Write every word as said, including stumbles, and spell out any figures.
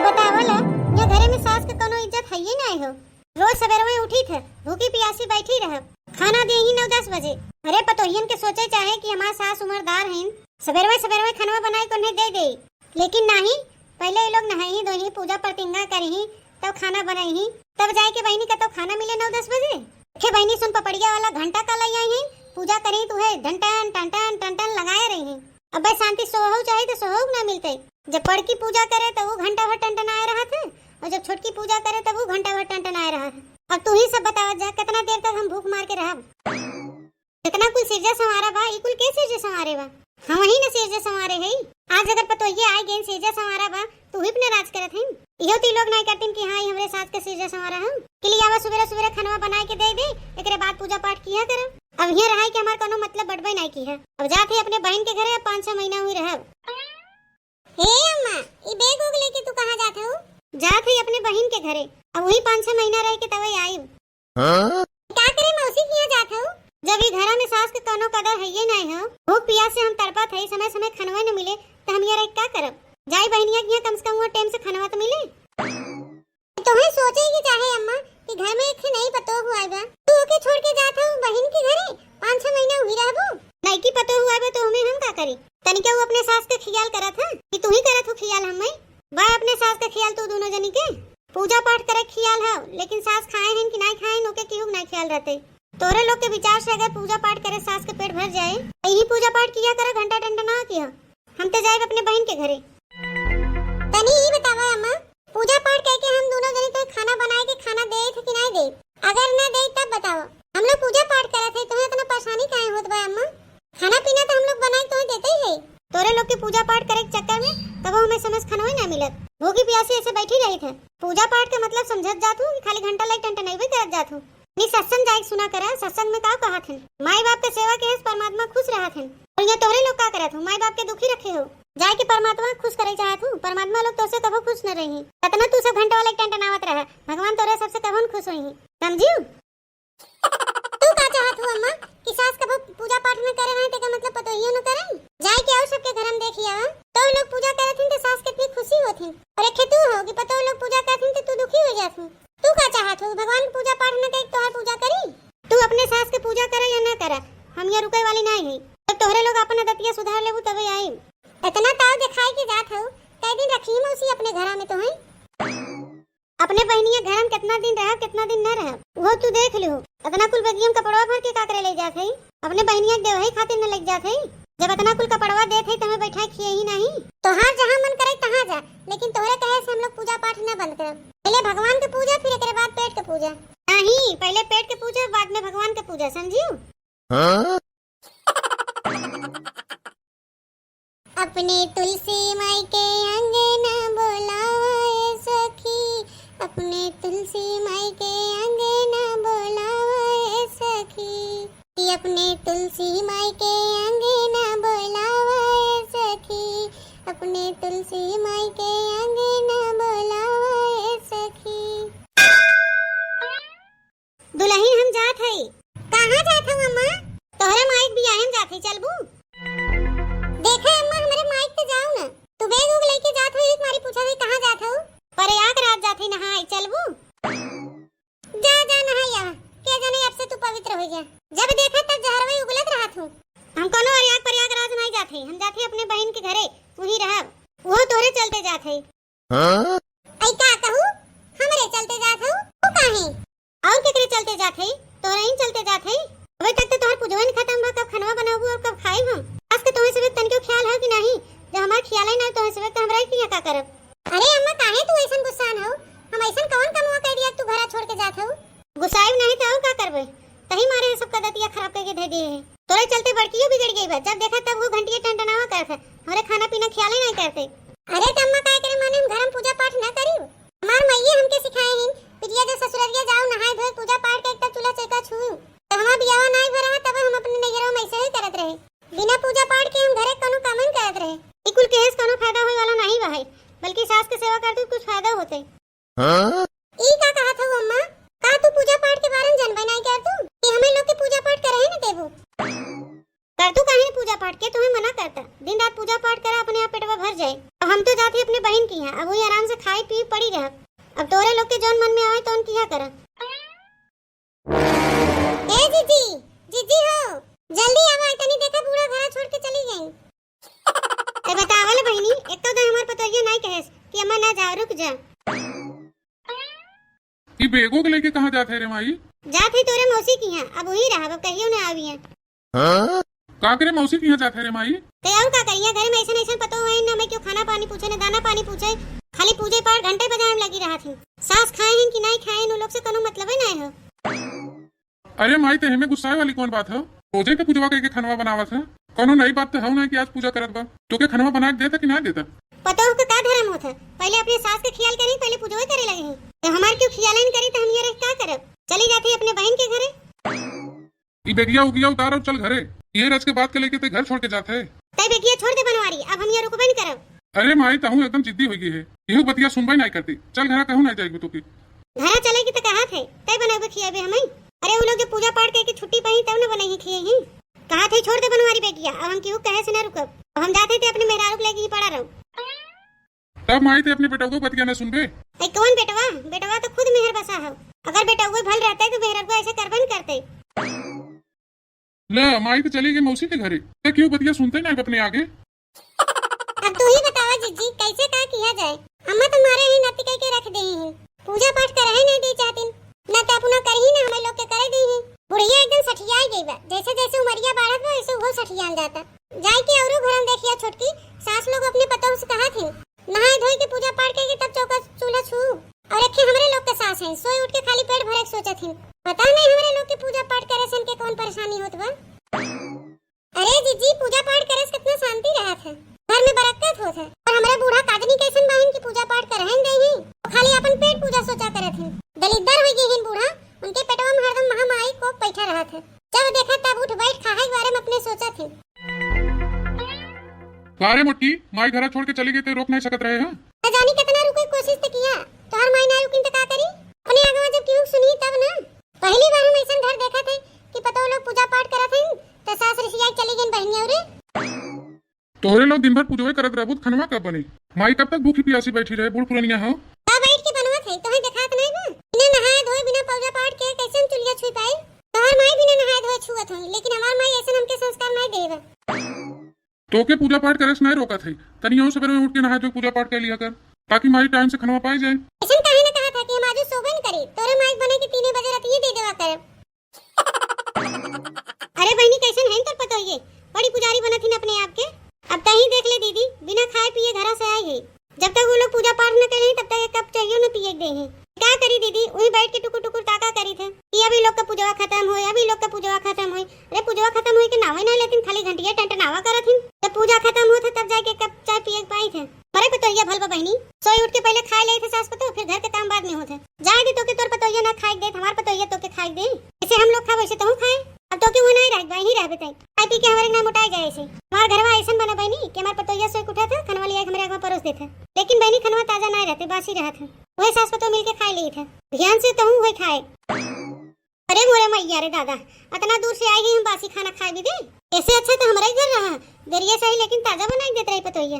बतावल, या घरे में सास के कौनो इज्जत हइये नाहीं हो। रोज सबेरवे उठी थे, भूखी पियासी बैठी रह, खाना देही नौ दस बजे। अरे पतोहियन के सोचे चाहे कि हमार सास उमरदार हईन, सबेरवे सबेरवे खनवा बनाई के उन्हें दे दे, लेकिन नाहीं, पहिले ये लोग नहाई धोई, पूजा प्रतिंगा करही, तब खाना बनाई, तब जाए के बहिनी कतौ खाना मिले नौ दस बजे। हे बहिनी सुन, पपड़िया वाला घंटा का लई आई है, पूजा करी तू है, टन टन टन टन टन टन लगाए रही है। अबे शांति सोहू चाहे तो सोहू ना मिलते। जब बड़की पूजा करे तो वो घंटा भर टन टन आए रहा थे, और जब छोटकी पूजा करे तब वो घंटा भर टन टन आए रहा थे। अब तू ही सब बतावत जा, कितना देर तक हम भूख मार के रहब? जितना कुल सिरजा संवारा बा, ई कुल के सिरजे संवारे बा? हम ही न सिरजे संवारे हई। आज अगर पतोहिए आए गए सिरजा संवारा बा, तू ही अपने राज करत हईन। इहो ती लोग नाई करतीन कि हाँ, ई हमरे सास के सिरजा संवारा हम। कि लियावा सुबेरे सुबेरे खनवा बनाए के दे दे, एकरे बाद पूजा पाठ किया करब। अब हियाँ रहाई के हमार कोनो मतलब बटबे नाई की है। अब जात ही अपने बहिन के घरे, अब पाँच छह महीना हुई रहब। हे अम्मा, ई बैग उग लेके तू कहाँ जात हऊ? जात हई अपने बहिन के घरे, अब वही पाँच छह महीना रह के तबे आइब। हाँ? का करे मौसी किहाँ जात हऊ? जब ई घरा में सास के कौनो कदर हइये नाहीं हो, भूख पियास से हम तड़पत हई, समय समय खनवा न मिले, त हम यहाँ रह के का करब? जाई बहिनिया किहाँ, कम से कम वो टाइम से खनवा त मिले। तोहे सोचे के चाहे अम्मा कि घर में एक ठे नई पतोह हुआ बा, तू ओके छोड़ के जात हऊ बहिन के घरे, पाँच छह महीना हुई रहबू। नईकी पतोह हुआ बा तो हमें हम का करी? तनिका वो अपने सास के खियाल करत ह कि तू ही करत हो खियाल हमें? बा अपने सास के खियाल तू दोनों जनी के? पूजा पाठ करे खियाल हव, लेकिन सास खाए हन कि नाई खाए हन, ओके केहू के नाई खियाल रहते। तोरे लोग के विचार से अगर पूजा पाठ करे सास के पेट भर जाए, त यही पूजा पाठ किया करा, घंटा टंटना किया। हम तो जाइब अपने बहिन के घरे। तनी ई बतावा अम्मा, पूजा पाठ करके हम दोनों जनी तो खाना बनाए के खाना देत है कि नाई देत? अगर ना देत तब बतावा। हम लोग पूजा पाठ करत है, तुम्हें इतना परेशानी काहे होत बा अम्मा? खाना पीना तो हम लोग बनाए तुम्हें देते ही है। तोरे लोग के पूजा पाठ करे के चक्कर में कबो हमें समय से खाना ही ना मिलत। भूखी प्यासी ऐसे बैठी रही थे। पूजा पाठ का मतलब समझत जात हूँ कि खाली घंटा लाइक टंटनाइबे करत जात हूँ। नी सत्संग जाए के सुना करा, सत्संग में का कहत हन? माई बाप के सेवा के हस परमात्मा खुश रहत हन। और ये तोहरे लोग का करत हो? माई बाप के दुखी रखे हो। जाए के परमात्मा खुश करे चाहत हूँ, परमात्मा लोग तोसे कबो खुश न रही। कतना तू सब घंटा वाले टंटनावत रहा, भगवान तोरे सबसे कबो न खुश होई। समझियो? तू का चाहत हो अम्मा कि सास कबो पूजा पाठ न करे रहे, तेका मतलब पतोहियो न करे? जाए के और सबके घर में देखिया, तो लोग पूजा करत हिन तो सास कितनी खुशी होत हिन। और एक तू हो कि पतोह लोग पूजा करत हिन तो तू दुखी हो जात हो। तू का चाहत हो, भगवान के पूजा पाठ न करे, तोहार पूजा करी? तू अपने सास के पूजा करा या ना करा, हम यहाँ रुके वाली नाई है। जब तोहरे लोग अपन आदतिया सुधार लेबू तबे आई। इतना ताव दिखाई के जात हो, कई दिन रखी मौसी अपने घरा में तो है। अपने बहनिया घर में कितना दिन रहा, कितना दिन न रहा, वो तू देख लियो। इतना कुल बेगियम कपड़वा भर के का करे ले जात है? अपने बहनिया के देवही खातिर न ले जात है। जब इतना कुल कपड़वा देत है, तमे बैठा खिए ही नहीं। तोहार जहाँ मन करे तहाँ जा, लेकिन तोहरे कहे से हम लोग पूजा पाठ न बंद करब। पहले भगवान के पूजा, फिर एकरे बाद पेट के पूजा। नहीं, पहले पेट के पूजा, बाद में भगवान के पूजा, समझियो? हाँ? अपने तुलसी माई के अंगना बोलावा ए सखी, अपने तुलसी माई के अंगना बोलावा ए सखी, कि अपने तुलसी माई के अंगना बोलावा ए सखी, अपने तुलसी माई के अंगना बोलावा ए सखी। दुलहिन, हम जात हई। कहाँ जात हऊ अम्मा? तोहरे माई के बियाहे में जात हई, चलबू? देखे अम्मा, हमरे माई के जाऊ ना। तू बैग उग लेके जात हऊ, एक मारी पूछा थी कहाँ जात हऊ? प्रयागराज जात हई नहाए, चलबू? जा, जा नहाई आवा। के जाने अब से तू पवित्र हो जा। जब देखा तब जहरवे उगलत रहत हूँ। हम कोनो अरियाग प्रयागराज नहीं जात हई, हम जात हई अपने बहिन के घरे, वहीं रहब। वो तोहरे चलते जात हई। हाँ? ऐ का कहू? हमरे चलते जात हऊ? तू काहे? और केकरे चलते जात हई? तोहरे ही चलते जात हई। अबे तक तो तोहर पूजवन खत्म बा, कब खनवा बनाबू और कब खाइब हम? आज के तोहे सबके तनिको ख्याल हौ कि नाही? जब हमार ख्याल ही ना, तोहे सबके तो हमरा ही किया का करब? अरे अम्मा, काहे तू ऐसन गुस्सान हऊ? हम ऐसन कौन कमवा कर दिया तू घरा छोड़ के जात हऊ? गुस्साइब नहीं तो और का करबे? तही मारे है सबका दतिया खराब करके धे दिए है। तोरे चलते बड़कियो बिगड़ गई बा। जब देखा तब वो घंटिया टनटनावा करत है, हमरे खाना पीना ख्याल ही नहीं करते। अरे त अम्मा, काय करे माने हम घर में पूजा पाठ ना करी? हमार मइये हमके सिखाए हिन, बिटिया जब ससुररिया जाओ, नहाए धोए, पूजा पाठ के, तब चूल्हा चौका छुई। तब हमार बियाह नहीं भरा है, तब हम अपने नैहरों में ऐसे ही करत रहे। बिना पूजा पाठ के हम घरे कोनो काम नहीं करत रहे। ई कुल केहे से कोनो फायदा होए वाला नहीं बा है, बल्कि सास के सेवा करते कुछ फायदा होते। हाँ? ई का कहत हऊ अम्मा? का तू पूजा पाठ के बारे में जानबे नहीं कर तू? कि हमें लोग के पूजा पाठ करे ही न देबू? करतू काहे न पूजा पाठ के, तुम्हें मना करता। दिन रात पूजा पाठ करा, अपने आप पेटवा भर जाए। अब हम तो जात ही अपने बहिन किहाँ, अब वही आराम से खाई पी पड़ी रह। अब तोरे लोग के जौन मन में आवे तौन किया करा। ए जीजी, जीजी हो, जल्दी आवा, तनी देखा बूढ़ा घरा छोड़ के चली गई। ए बतावल बहिनी, एक तो दे हमार पतोहिया नाई कहेस कि अम्मा ना जाओ, रुक जा। ई बेगो के लेके कहाँ जात है रे माई? जात है तोरे मौसी किहाँ, अब वही रहब, अब कहियो ना आवी है। हाँ? का करे मौसी किहाँ जात है रे माई? ते और का करिया, घरे में ऐसन ऐसन पतोह है, ना मैं क्यों खाना पानी पूछे, ना दाना पानी पूछे, खाली पूजे पाठ घंटे बजाए में लगी रहत है। सास खाए हैं कि नहीं खाए हैं, उन लोग से कोनो मतलबे नहीं हो। अरे माई, ते हमें गुस्साए वाली कौन बात है? रोजे के पूजवा करके खनवा बनावत है, कोनो नई बात तो है ना कि आज पूजा करत बा। तोके खनवा बना के देता कि ना देता? पतोह के का धर्म होत है? पहले अपने सास के खियाल करी, पहले पूजवे करे लगे हैं। तो हमार क्यों खियाल नहीं करी तो हम ये रह का करब? चली जाती अपने बहन के घरे। ई बेगिया उगिया उतार और चल घरे। ये रच के बात के लेके ते घर छोड़ के जात है। तै बेगिया छोड़ दे बनवारी, अब हम ये रुकबे नहीं करब। अरे माई, तहूँ एकदम जिद्दी हो गई है, यहू बतिया सुनबे नहीं करती। चल घरा, कहूँ नहीं जाएगी तोके। घरा चले की तो कहा थे, तै बनबे खियाबे हमें। अरे वो लोग जो पूजा पाठ करके छुट्टी पाई तब न बनाई खिए ही। कहा थे छोड़ दे बनवारी बेगिया, अब हम केहू कहे से ना रुकब। अब हम जाते थे अपने मेहरारू के लेके ही पड़ा रहूं। तब माई ते अपने बेटवा को बतिया ना सुनबे। ए कौन बेटवा? बेटवा तो खुद मेहर बसा हो। अगर बेटवा भल रहते तो मेहर को ऐसे करबे न करते। ले माई तो चली गई मौसी के घरे, ते क्यों बतिया सुनते नहीं अपने आगे? अब तू ही बतावा जिज्जी, कैसे का किया जाए? अम्मा तुम्हारे ही नाती कह के रख दे ही। पूजा पाठ करहे नहीं दे चाहतीन, ना तो अपना कर ही ना हमें लोग के करे दे ही। बुढ़िया एकदम सठियाई गई बा, जैसे जैसे उमरिया बाढ़त बा वैसे वो सठियाल जाता। जाए के औरो घर में देखिया छोटकी, सास लोग अपने पतोह से कहा थी, नहाए धोए के पूजा पाठ करके तब चौका चूल्हा छू। और एक हमरे लोग के सास हैं, सोए उठ के खाली पेट भरे के सोचत हैं। पता नहीं हमरे लोग के पूजा पाठ करे से इनके कौन परेशानी होत बा। अरे जीजी, पूजा पाठ करे से कितना शांति रहत है, घर में बरकत होत है। और हमरे बूढ़ा काजनी कैसन बाहिन की पूजा पाठ करहन दे ही, तो खाली अपन पेट पूजा सोचा करत हैं। दलिद्दर हो गई हैं बूढ़ा, उनके पेटवा में हरदम महामारी कोप बैठा रहत है। जब देखा तब उठ बैठ खाए के बारे में अपने सोचत हैं। का रे मोटकी, माई घरा छोड़ के चली गई ते रोक नहीं सकत रहे हैं? न जानी कितना रुके कोशिश ते किया, तोहर माई ना रुकिन त का करी? अपने आगवा जब केहू सुनी तब ना। पहली बार हम ऐसन घर देखत है कि पतोह लोग पूजा पाठ करत हैं त सास रिसियाई चली गई बहनिया रे। तोहरे लोग दिन भर पूजवे करत रहबू त खनवा कब बनी? माई कब तक भूखी पियासी बैठी रहे, बूढ़ पुरनिया हो। का बैठ के बनवत है, तोहे देखात नहीं बा? बिना नहाए धोए, बिना पूजा पाठ के कैसे हम चुलिया छुई पाई? तोहर माई बिना नहाए धोए छुअत होई, लेकिन हमार माई ऐसन हमके संस्कार नहीं देवे। तोके पूजा पाठ करे से नहीं रोकत है, तनियो सबेरे में उठ के नहा धो पूजा पाठ कर लिया कर, ताकि माई टाइम से खनवा पाई जाए। ऐसन काहे न कहा था कि हम आजू सोबे न करी, तोरे माई बने के तीने बजे रतिये दे देवा करे। अरे बहनी, कैसन है तोर पतोहिए? बड़ी पुजारी बनत हिन अपने आप के। अब तहीं देख ले दीदी, बिना खाए पिए घरा से आई है। जब तक वो लोग पूजा पाठ न करें, तब तक एक कप चाहिए न पिए के दे हैं। का करी दीदी, वहीं बैठ के टुकुर टुकुर ताका करी थे कि अभी लोग का पूजवा खत्म होए, अभी लोग का पूजवा खत्म होए। अरे पूजवा खत्म होए के नावे ना लेतिन, खाली घंटिया टंटनावा करत हिन। जब पूजा खत्म होत है, तब जाके एक कप चाय पिए के पाई थे। मरे पतोहिया भल बा बहिनी, सोई उठ के पहले खाए ले थे सास पतोह, फिर घर के काम बाद में होत है। जाए दे तोके तोर पतोहिया ना खाए के देत, हमार पतोहिया तोके खाए के दे। जैसे हम लोग खाए वैसे तहूँ खाए। अब तोके वहाँ नहीं रह, वहीं रहबे तई। खाए पी के हमारे ना मोटाए जाए ऐसे। हमार घरवा ऐसन बना बहिनी कि हमार पतोहिया सोई उठा था, खनवा लिया के हमरे आगवा परोस देत है। लेकिन बहिनी खनवा ताजा नहीं रहते, बासी रहत है। वही सास पतोह मिल के खाए लेत है। ध्यान से तहूँ वही खाए। अरे मोरे मैया रे दादा, इतना दूर से आई ही हम बासी खाना खाए भी दे। ऐसे अच्छा तो हमारे घर रहा, देरिये से आई लेकिन ताजा बनाई देत रही पतोहिया।